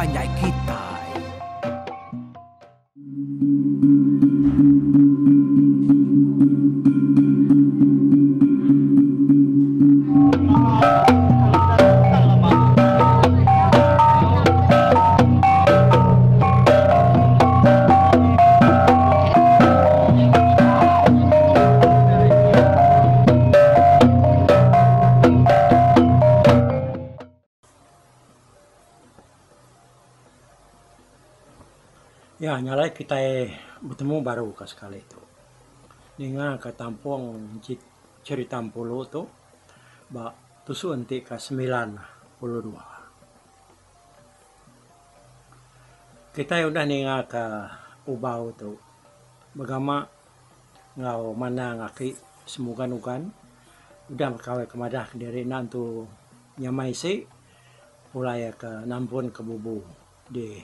panjai kitai. Ya nya alai kitai betemu baru ka sekali tu. Ninga ka tampung cherita Empulu tu ba tusun ti ka 92. Kitai udah ninga ka ubau tu begama enggau manang aki semugan-ugan udah bekawai ke madah kediri enda entu nyamai isi pulai ke nampun ke bubu di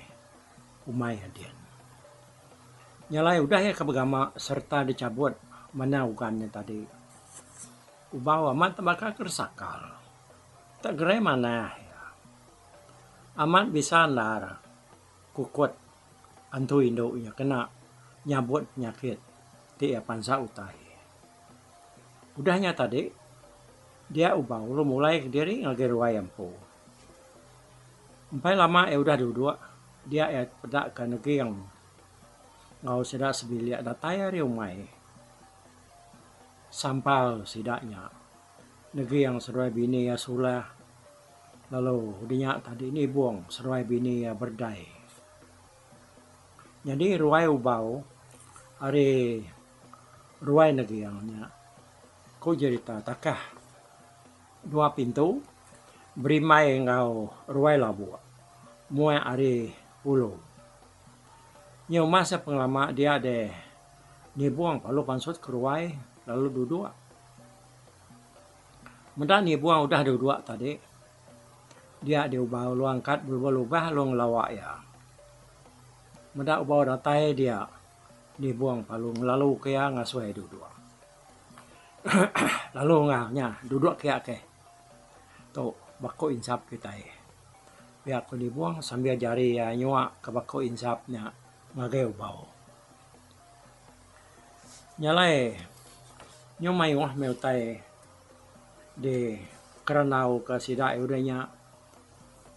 umai adin. Nya alai udah iya ke begama sereta dichabut manang ugan nya tadi. Ubau amat baka ke resakal. Tak gerai manah iya. Amat bisa endar kukut antu indu iya kena nyabut penyakit ti iya pansa utai. Udah nya tadi, dia ubau lalu mulai kediri ngagai ruai iya empu. Empai lama iya udah duduk, dia iya peda ka neging enggau sida sebilik datai ari umai. Sampal sida nya. Neging seduai bini iya Sulah lalu udah nya tadi nibung seduai bini iya Berdai. Nyadi ruai ubau ari ruai Neging nya ku jerita takah dua pintu berimbai enggau ruai Labuk muak ari ulu. Nyau masa pengelama dia deh nibung lalu pansut ke ruai lalu duduk. Meda nibung udah duduk tadi, dia diubah lalu angkat belubah-lubah lalu ngelawa iya. Meda ubau datai dia, nibung lalu ngelaluka iya ngasuh iya duduk. Lalu enggau nya duduk kiya keh. Tu baku insap kitai. Pia ku nibung sambil jari iya nyua ke baku insap nya ngagai ubau. Nya alai nyau mayuh meh utai di kerandau ka sida udah nya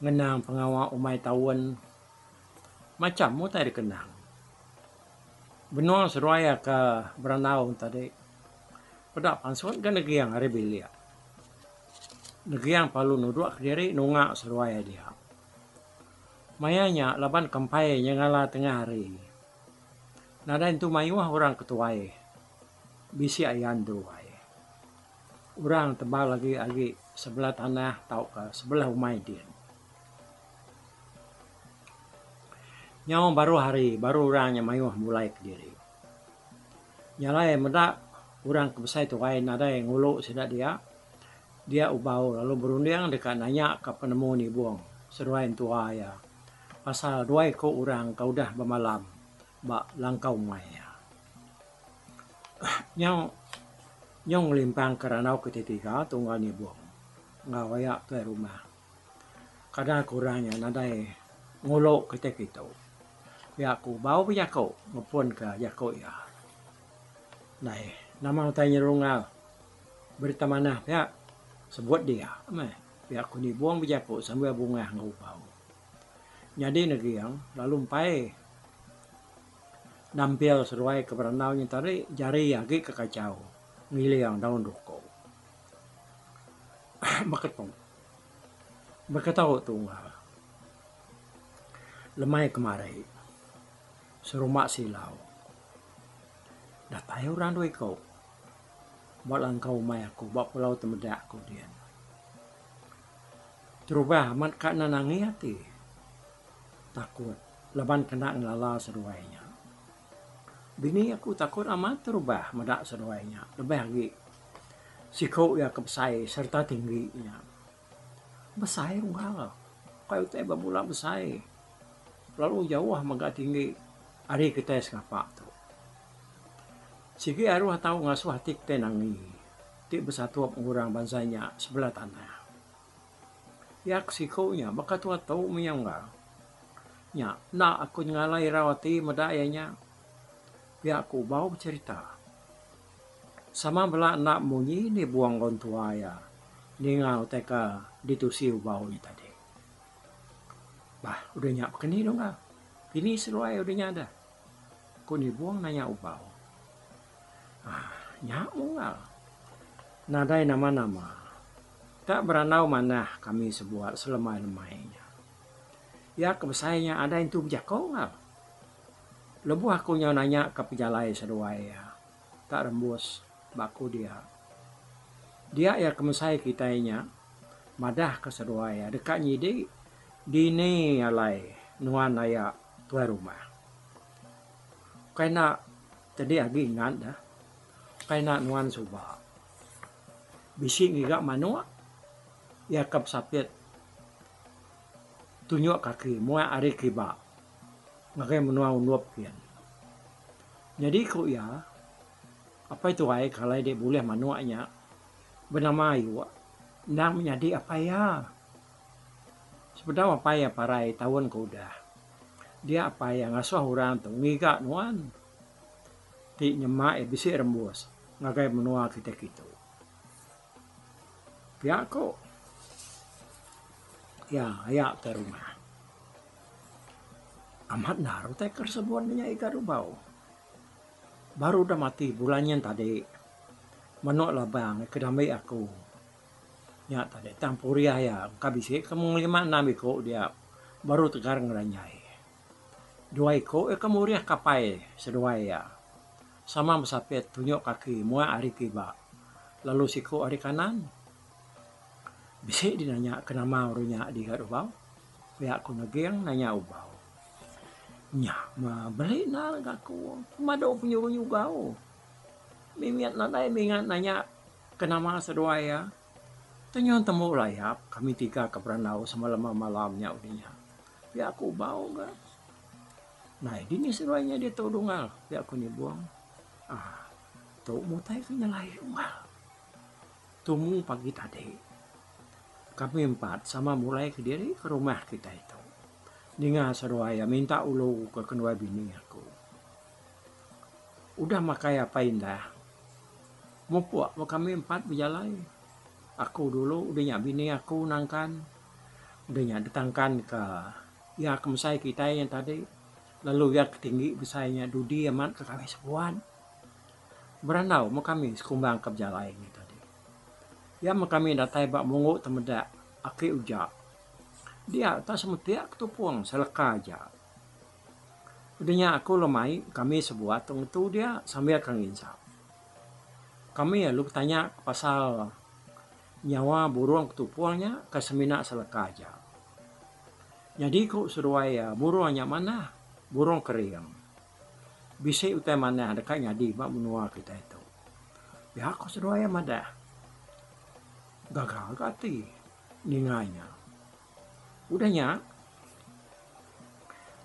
ngenang pengawa umai taun macam utai dikenang. Benung seduai ka berandau tadi peda pansut ga neging ari bilik. Neging perlu nudok kediri nunga seduai dia. Maya nya laban kempai nyengala tengah hari. Nadai entu mayuh orang ke tuai bisi ayan deruai. Orang tebal agi agi sebelah tanah tauka sebelah umai din. Nyau baruh hari baru orang nya mayuh mulai kediri. Nya alai meda orang ke besai tuai nadai ngulu sida dia, dia ubau lalu berunding deka nanya ka penemu nibung seduai entua iya. Pasal dua iku orang ke udah bemalam ba langkau umai iya. Nyau nyau ngelimpangka randau ke tiga tunggal nibung enggau aya tuai rumah. Kada ke orang nya nadai ngulu kitai kitu. Pia ku bau bejaku ngepunka jaku iya. Ndai nama utai nyerungau berita manah pia sebut dia meh pia ku nibung bejaku sambil bungah enggau bau. Nyadi Neging lalu empai nampil seduai ke berandau nya tadi jari agi ke kachau ngiling daun ruku. Beketu beketu tunggal lemai kemari serumba silau datai orang dua iku ba langkau umai aku ba pulau temedak ku din. Terubah amat ka enda nangi ati. Takut laban kena ngelala seduai nya. Bini aku takut amat terubah meda seduai nya lebih agi siku iya ke besai sereta tinggi nya. Besai unggal kai utai ba bula besai lalu jauh mega tinggi ari kitai sengapa tu. Sigi aruh tau ngasuh ati kitai nangi ti besatup enggau orang bansa nya sebelah tanah. Iya ke siku nya baka tua tu mih unggal. Nya enda aku nyengala irau ati meda iya nya. Pia ku Ubau becherita. Sama bela enda munyi nibung enggau entua iya ninga utai ke ditusi Ubau nya tadi. Bah udah nya bekeni nunggal. Kini seduai udah nya deh. Ku Nibung nanya Ubau. Aaa nya munggal. Nadai nama-nama. Tak berandau manah kami sebuat selemai-lemai nya. Iya ke besai nya adai entu bejako enggau. Lebuh aku nyau nanya ka pejalai seduai iya, tak rembus ba aku dia. Dia iya ke mesai kitai nya madah ka seduai iya deka nyidi dini alai nuan aya tuai rumah. Ukai enda tedi agi ingat dah. Ukai enda nuan suba. Bisi ngiga manuk iya ke besapit tunjuk kaki muak ari kiba ngagai menua Undup kin. Nyadi ku iya, apai tuai ke alai dek bulih manuk nya benama Ayuk endang menyadi apai iya. Sebedau apai iya parai taun ke udah, dia apai iya ngasuh orang tu ngiga nuan ti nyema iya bisi rembus ngagai menua kitai kitu. Pia ku iya aya ke rumah. Amat endar utai ke sebut nya iga rubau. Baru udah mati bulan nyin tadi menu labang ke diambi aku nya tadi tang purih iya engka bisi ke mung lima enam iku dia baru tegar ngeranjai. Dua iku iya ke murih kapai seduai iya sama besapit tunjuk kaki muak ari kiba lalu siku ari kanan. Bisi dinanya ke nama orang nya diga rubau. Pia ku Neging nanya Ubau. Nya meh beli enda ga aku pemadu penyuruh nyugau. Mimit nadai mingat nanya ke nama seduai iya. Tenyun tembu layap kami tiga ke berandau semalam-malam nya udah nya. Pia ku Ubau ga. Nai dini seduai nya ditu dunggal pia ku Nibong. Aaa tu mutai ke nyelai unggal. Tumu pagi tadi. Kami empat sama mulai kediri ke rumah kitai tu. Ninga seduai iya minta ulu ke kenduai bini aku. Udah makai apai indah, mupuk meh kami empat bejalai. Aku dulu udah nya bini aku nangkan. Udah nya ditangkan ke iya ke mesai kitai nya tadi lalu iya ke tinggi besai nya dudi amat ke kami sebuat. Berandau meh kami sekumbang ke bejalai nya tadi. Iya meh kami datai ba munggu temedak aki uja. Dia tak semetik ketupung seleka aja. Udah nya aku lalu mai kami sebuat tu ngetu dia sambil ke nginsap. Kami lalu betanya pasal nyawa burung ketupung nya ke semina seleka aja. Nyadi ku seduai iya burung nya manah, burung kering. Bisi utai manah deka nyadi ba menua kitai tu. Pia ku seduai iya madah. Gaga ga ati ninga nya. Udah nya,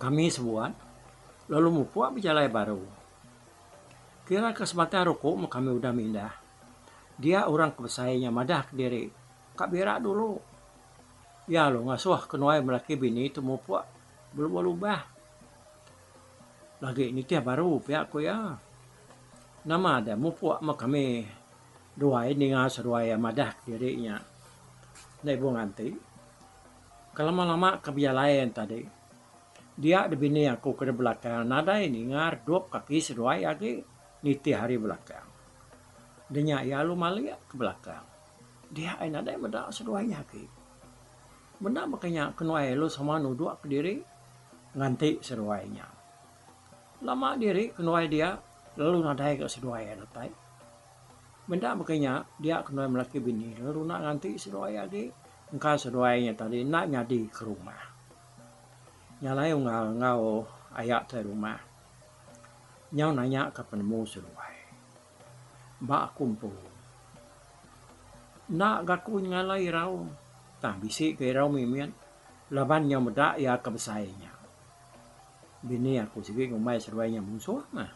kami sebuat lalu mupuk bejalai baru. Kira ke sebatang ruku meh kami udah mindah. Dia orang ke besai nya madah kediri ka bira dulu. Iya lalu ngasuh kenuai melaki bini tu mupuk belubah-lubah. Lagi nitih baru pia ku iya. Nama deh mupuk meh kami duai ninga seduai iya madah kediri nya enda ibuh nganti. Ke lama-lama ke bejalai en tadi dia deh bini aku ke belakang nadai ninga redup kaki seduai agi nitih ari belakang. Deh nya iya lalu malik ke belakang. Dia ai nadai meda seduai nya agi. Menda baka nya kenuai lalu sama nuduk kediri nganti seduai nya. Lama diri kenuai dia lalu nadai ga seduai iya datai. Menda baka nya dia kenuai melaki bini lalu enda nganti seduai agi engka seduai nya tadi enda nyadi ke rumah. Nya alai unggal enggau aya tai rumah nyau nanya ka penemu seduai. Ba aku empu enda ga aku nyengala irau tang bisi ga irau mimit laban nyau meda iya ke besai nya. Bini aku sigi ngumbai seduai nya munsuh mah.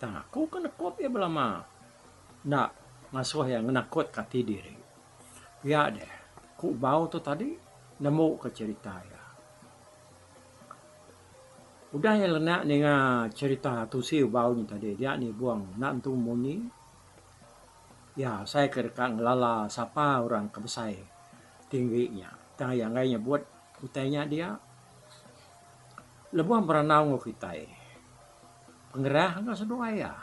Tang aku ke nekup iya belama. Enda ngasuh iya ngenakutka ati diri. Pia deh, ku Bau tu tadi nembuka cherita iya. Udah iya lenak ninga cherita tusi ubau nya tadi dia nibung enda entu munyi. Iya asai ke deka ngelala sapa orang ke besai tinggi nya tang iya enggai nyebut utai nya dia. Lebuh berandau enggau kitai pengerah enggau seduai iya.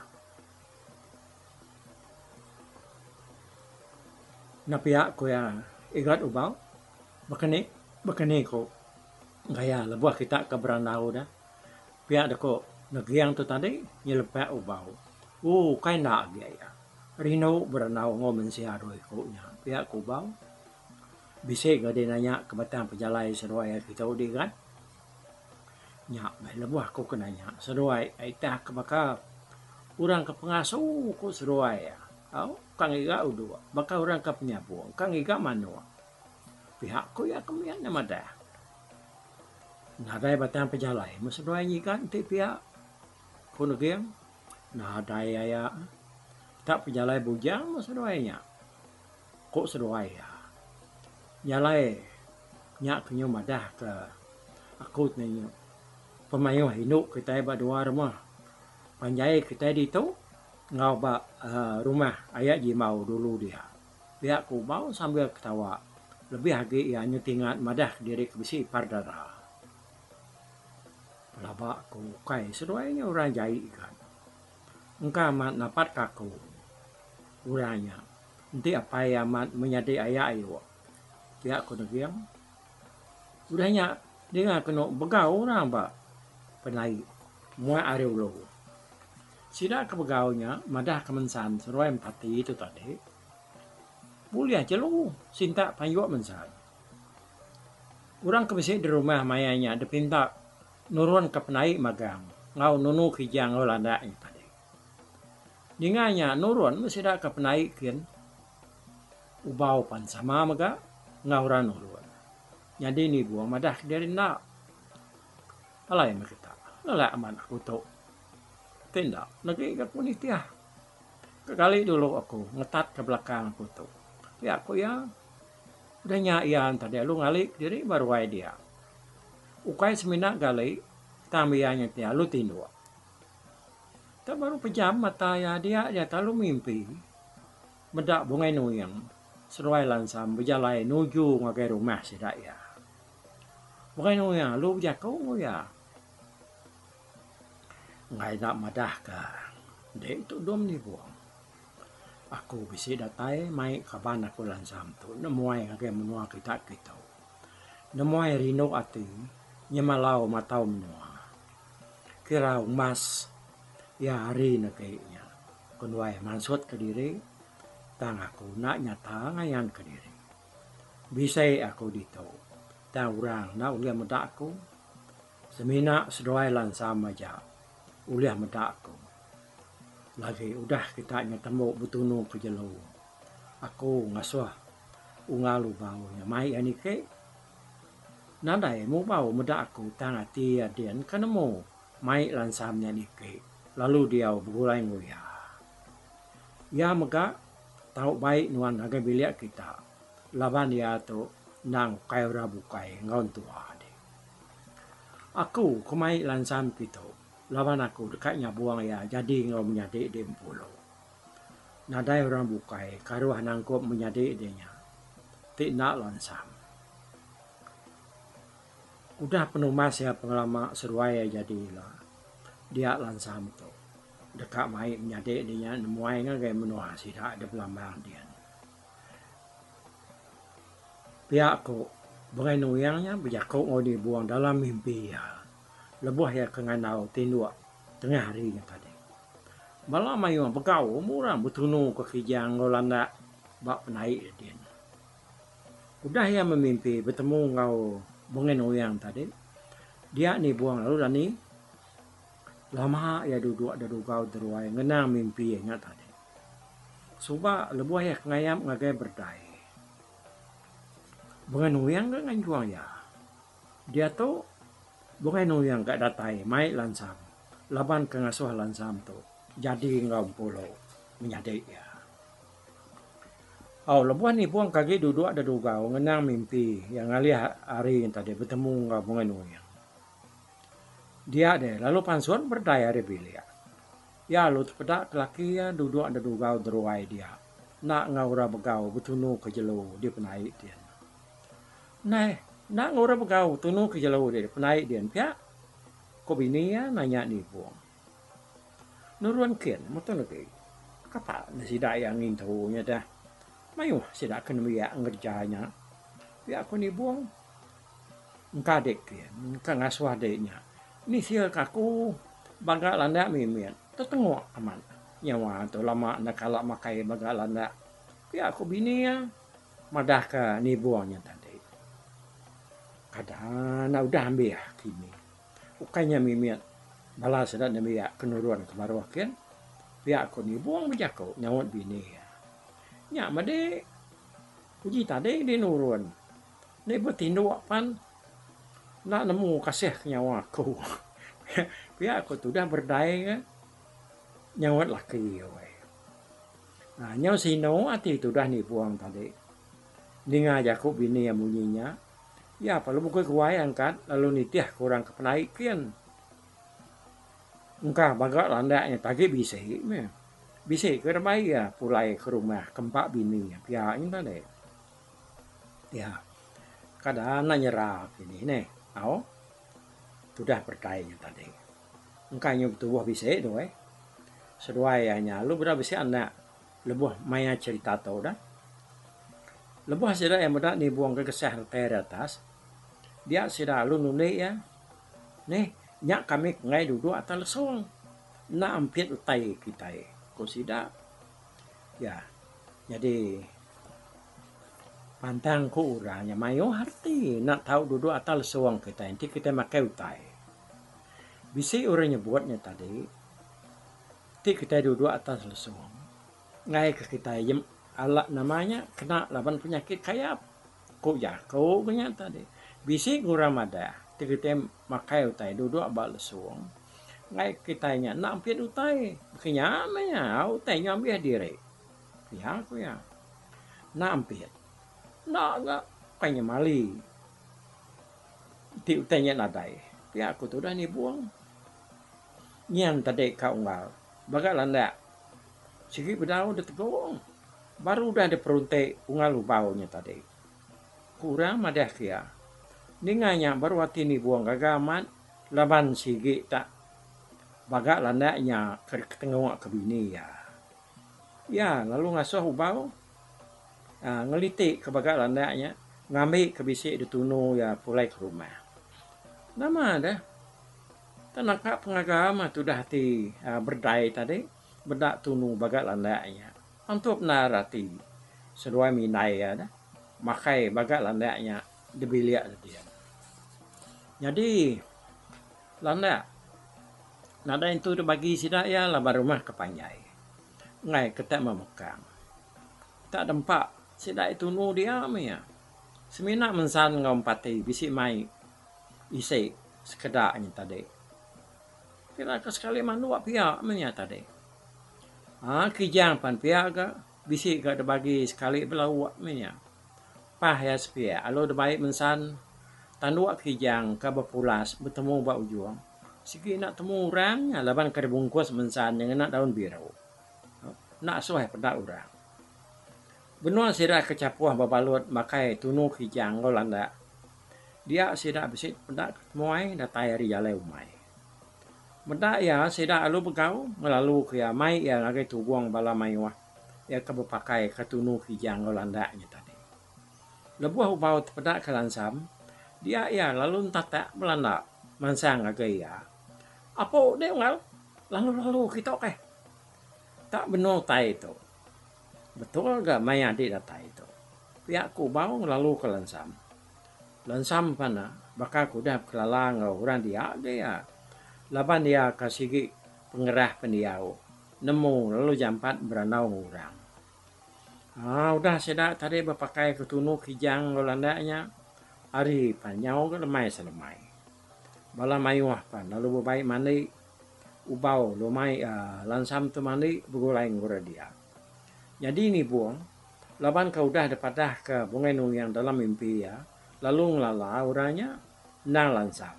Enda pia ku iya Igat Ubau baka ni baka ni ku gaya lebuh kita ke berandau deh. Pia deka Neging tu tadi nyelepak Ubau. Ooh ukai enda agi iya. Rindu berandau enggau mensia dua iku nya pia ku Ubau. Bisi ga deh nanya ke batang pejalai seduai iya kitu dih Igat. Nya meh lebuh aku ke nanya seduai itah ke baka orang ke pengasu ku seduai iya. Au ka ngiga udok baka orang ke penyabung ka ngiga manok. Pia ku iya ke mit nya madah. Nadai batang pejalai meh seduai ngiga enti pia ku Neging. Nadai aya tak pejalai bujang meh seduai nya ku seduai iya. Nya alai nya ke nyu madah ke aku ti pemayuh indu kitai ba dua rumah panjai kitai ditu enggau ba uhh rumah aya Jimbau dulu dia. Pia ku Ubau sambil ketawa lebih agi iya nyu tingat madah kediri ke bisi ipar dara. Pelaba ku ukai seduai nya orang jai ka. Engka amat napat ka aku orang nya enti apai amat menyadi aya ayu pia ku Neging. Udah nya dinga kenu begau orang ba penai muak ari ulu. Sida ke begau nya madah ke mensan seruai empati tu tadi bulih jelu sintak payuk mensan. Orang ke bisi di rumah maya nya dipinta nurunka penai magang enggau nunu kijang enggau landak nya tadi. Ninga nya nurun meh sida ke penai kin ubau pan sama mega enggau orang nurun. Nyadi nibung madah kediri enda. Alai meh kita lelak amat aku tu. Ti enda legi ga ku nitih. Ke kali dulu aku ngetat ke belakang aku tu. Pia ku iya. Udah nya iya tadi lalu ngali kediri ba ruai dia. Ukai semina gali tang iya nya ti lalu tinduk. Tak baru pejam mata iya dia iya telalu mimpi meda Bungai Nuing seduai Lansam bejalai nuju ngagai rumah sida iya. Bungai Nuing lalu bejaku enggau iya. Enggai enda madah ka dek tu dom nibung. Aku bisi datai mai kaban aku lansam tu nemuai ngagai menua kita kitu. Nemuai rindu ati nyemalau matau menua. Kira umas iya hari negi nya kenduai mansut kediri tang aku enda nyata ngayan kediri. Bisi aku ditu tang orang enda ulih meda aku semina seduai lansam aja ulih meda aku. Lagi udah kita nya tembu betunu ke jelu. Aku ngasuh unggal ubau nya mai iya niki. Nadai mubau meda aku tang ati iya din ke nemu mai lansam nya niki lalu diau begulai enggau iya. Iya mega tau bai nuan ngagai bilik kita laban iya tu endang ukai orang bukai enggau entua dih. Aku ke mai lansam kitu. Laban aku deka nyabung iya jadi enggau menyadi di Empulu. Nadai orang bukai karuh nangkup menyadi di nya ti enda lansam. Udah penumbas iya pengelama seduai iya jadi ila dia lansam tu deka mai menyadi di nya nemuai ngagai menua sida da Belambang din. Pia ku Bungai Nuing nya bejaku enggau Nibong dalam mimpi iya. Lebuh iya ke ngandau tinduk tengah hari nya tadi. Bala mayuh begau murang betunu ke kijang enggau landak ba penai iya din. Udah iya memimpi betemu enggau Bungai Nuing tadi, dia Nibong lalu dani lama iya duduk dedugau deruai ngenang mimpi iya nya tadi. Suba lebuh iya ke ngayap ngagai Berdai. Bungai Nuing ga nganjung iya. Diatu, Bungai Nuyang ga datai mai Lansam laban ke ngasuh Lansam tu jadi enggau Empulo menyadi iya. Au lebuh Nibong ke agi duduk dedugau ngenang mimpi iya ngalih hari nya tadi betemu enggau Bungai Nuyang. Dia deh lalu pansut berdai ari bilik. Iya lalu tepeda ke laki iya duduk dedugau deruai dia enda enggau orang begau betunu ke jelu di penai din. Nai, enda enggau orang begau betunu ke jelu di penai din pia? Ku bini iya nanya Nibong. Nurun kin mutun agi. Kapa ne sida iya ngintu nya deh. Mayuh sida ke nembiak ngereja nya. Pia ku Nibong. Engka dik kin, engka ngasuh dik nya. Nisil ka aku baga landak mimit tetenguk amat nyawa tu lama enda kala makai baga landak. Pia ku bini iya madah ka Nibong nya tadi. Kada enda udah ambih kini. Ukai nya mimit bala sida nembiak ke nurun ke baruh kin. Pia ku Nibong bejaku nyaut bini iya. Nya madi uji tadi di nurun. Enda ibuh tinduk pan enda nemu kasih ke nyawa aku. Pia ku tudah berdai ke nyaut laki weh. Aaa nyau sinu ati tudah nibung tadi ninga jaku bini iya munyi nya. Iya perlu bukui guai angkat lalu nitih ke orang ke penai kin. Engka baga landak nya tagi bisi meh. Bisi ke rebai iya pulai ke rumah ke empa bini iya pia nya tadi. Iya. Kada enda nyera kini neh. Au. Tudah peretai nya tadi. Engka nyu betubuh bisi tu eh. Seduai iya nya lalu beda bisi anak lebuh maya cherita tu dah. Lebuh sida iya meda nibung ke gesah retai ari atas, dia sida lalu nundi iya. Neh, nya kami ke enggai duduk atas lesung. Enda ampit utai kitai, ku sida. Iya. Nyadi pantang ku orang nya mayuh reti enda tau duduk atas lesung kitai enti kitai makai utai. Bisi orang nyebut nya tadi ti kitai duduk atas lesung enggai ke kitai ala nama nya kena laban penyakit kayap ku jaku ku nya tadi. Bisi ku orang madah ti kitai makai utai duduk ba lesung enggai kitai nya enda ampit utai. Baka nya meh nya utai nya ambih diri. Pia ku iya. Enda ampit. Enda ga ukai nya mali. Enti utai nya nadai. Pia ku tudah nibung. Nyin tadi ka unggal. Baga landak. Sigi bedau deh tegong. Baru udah deh perunti unggal lubau nya tadi. Ku orang madah ke iya. Ninga nya baru ati nibung gaga amat laban sigi tak baga landak nya ke ketenguk ke bini iya. Iya lalu ngasuh Ubau ngeliti ke baga landak nya ngambi ke bisi ditunu iya pulai ke rumah. Nama deh tak naka pengaga mah tudah ati berdai tadi meda tunu baga landak nya. Antup endar ati seduai mindai iya deh makai baga landak nya dibilik dedin. Nyadi landak. Nadai entu dibagi sida iya laban rumah ke panjai. Enggai ke tak memekang. Tak dempa sida iya tunu dia meh iya. Semina mensan enggau empati bisi mai isi sekeda nya tadi. Kira ke sekali manduk pia meh iya tadi. Aa kijang pan pia ga bisi ga dibagi sekali belauk meh iya. Pah iya sepiak lalu dibai mensan tanduk kijang ke bepulas betemu ba ujung. Sigi enda temu orang nya laban ke dibungkus mensan nya ngena daun biru. Enda asuh ai peda orang. Benung sida ke chapuh bebalut makai tunu kijang enggau landak. Dia sida bisi peda ke temuai datai ari jalai umai. Meda iya sida lalu begau ngelalu ke iya mai iya ngagai tubung bala mayuh iya ke bepakai ke tunu kijang enggau landak nya tadi. Lebuh Ubau tepeda ke Lansam, dia iya lalu entatak belanda mansang ngagai iya. Apo deh unggal, lalu-lalu kitu keh. Tak benung utai tu. Betul ga maya adi datai tu. Pia ku Ubau ngelalu ke Lansam. Lansam pan baka ke udah bekelala enggau orang dia ga iya. Laban iya ka sigi pengerah pendiau, nemu lalu jampat berandau enggau orang. Aa udah sida tadi bepakai ke tunu kijang enggau landak nya hari pan nyau ga lemai selemai. Bala mayuh pan lalu bebai mandi ubau lalu mai aa lansam tu mandi begulai enggau orang dia. Nyadi nibung laban ke udah dipadah ke Bungai Nuing dalam mimpi iya lalu ngelala orang nya endang lansam.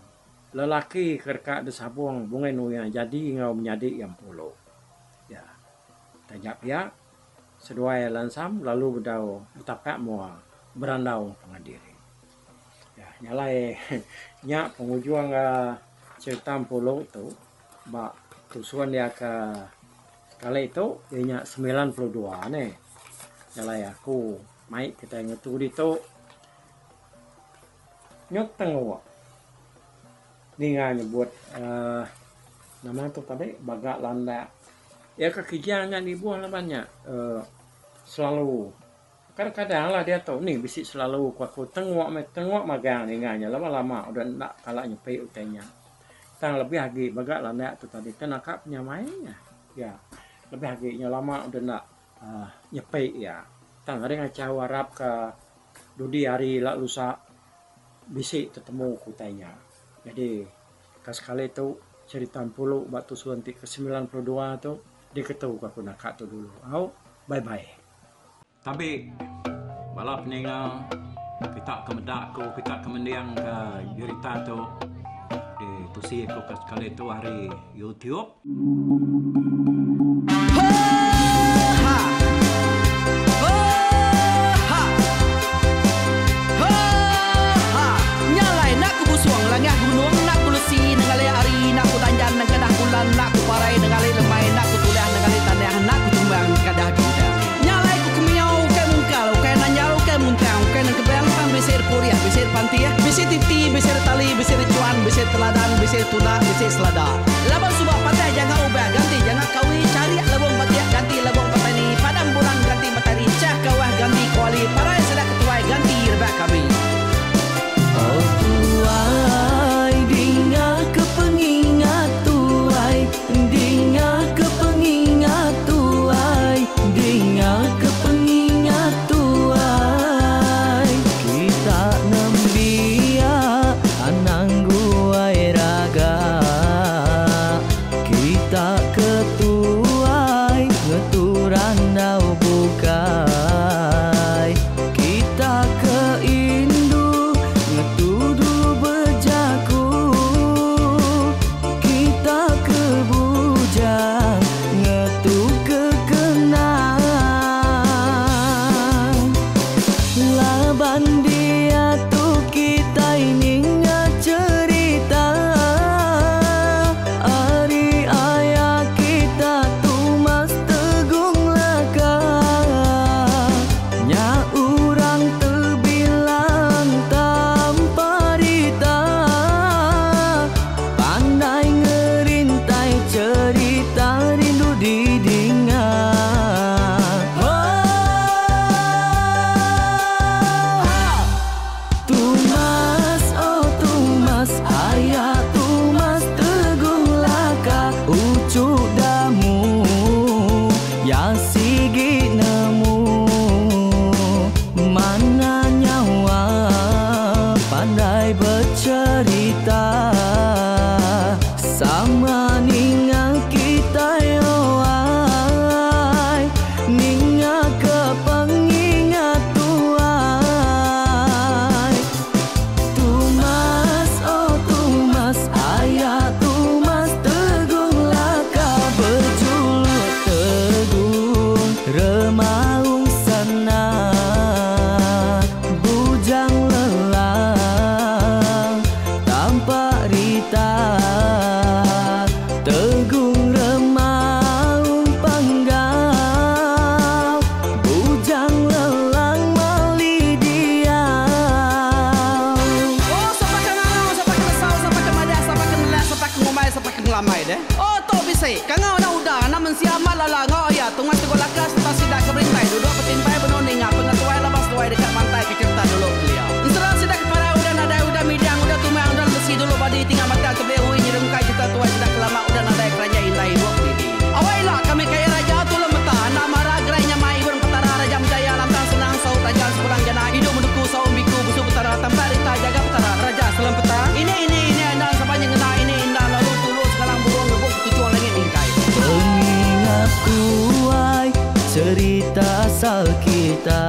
Lelaki ke deka disabung Bungai Nuing jadi enggau menyadi iya Empulu. Ya. Taja pia, seduai Lansam lalu bedau betapak mua berandau pangan diri. Ya, nya alai nya pengujung cherita Empulu tu ba tusun iya ke sekali tu iya nya 92 neh. Nya alai aku mai kitai ngetu ditu. Nyut tenguk ninga nyebut uhh nama tu tadi baga landak. Iya ke kijang nya nibuh laban nya uhh selalu kadang kadang lah diatu nih bisi selalu ku aku tenguk meh tenguk magang ninga nya lama lama udah enda kala nyepi utai nya. Tang lebih agi baga landak tu tadi ke naka penyamai nya. Iya lebih agi nya lama udah enda uhh nyepi iya. Tang ari ngachau arap ka dudi hari ila lusa bisi tetemu ku utai nya. Jadi ka sekali tu cherita Empulu ba tusun ti ke 92 tu diketu ka aku naka tu dulu. Au bye bye. Tabi bala peninga kita ke meda aku kita ke mending ka jerita tu ditusi aku ka sekali tu ari YouTube. Laban suba patah janga ubah ganti janga kawi charik lebong batik ganti lebong petani padam bulan ganti matari chah kawah ganti kuali parai sida ketuai ganti rebak kami. Oh tuai dinga ke pengingat tuai dinga ke pengingat tuai dinga ke pengingat tuai kita nembiak anang guai raga kita ke tuai ngetu randau bukai kita ke indu ngetu dulu bejaku kita ke bujang ngetu ke kenang laban diatu kitai ninga cherita ari aya kita Tumas Tegung Laka nya orang tebilang tanpa rita pandai ngerintai cherita rindu didinga. Tumas oh Tumas aya Tumas Tegung Laka uchu damu ya sigi nemu mana nyawa pandai becherita sama ninga kitai oh ai ninga ke pengingat tuai Tumas oh Tumas aya Tumas Tegung Laka bejuluk Tegung Remaung Sana Bujang Lelang Tampak Rita Tegung Remaung Panggau Bujang Lelang Mali Diau. Oh sapa ke ngangau sapa ke nesau sapa ke madah sapa ke nelak sapa ke ngumbai sapa ke ngelamai deh. Oh tu bisi kangau anak uda anak mensia amat lala enggau aya tungai teguh laka sereta sida ke berintai duduk betimpai benung ninga pengetuai laban seduai deka mantai ke cherita dulu kelia. Ensera sida ke parai udah nadai udah midang udah tumang udah lesi dulu badi tinggal batang tebih ui nyerungkai cherita tuai sida ke lama udah nadai keranjai indai ibuk didi. Awai ila kami kaya raja tulung meta anak mara gerai nyamai ibun petara raja menjaya lantang senang saut raja sepulang jana idup menuku saum biku busu petara tampak rita jaga petara raja selempeta ini ini ini andan sapa nyengena ini indah lalu tulu sekalang burung ngebuk ketuchung langit mingkai. Pengingat ku ai cerita asal kita.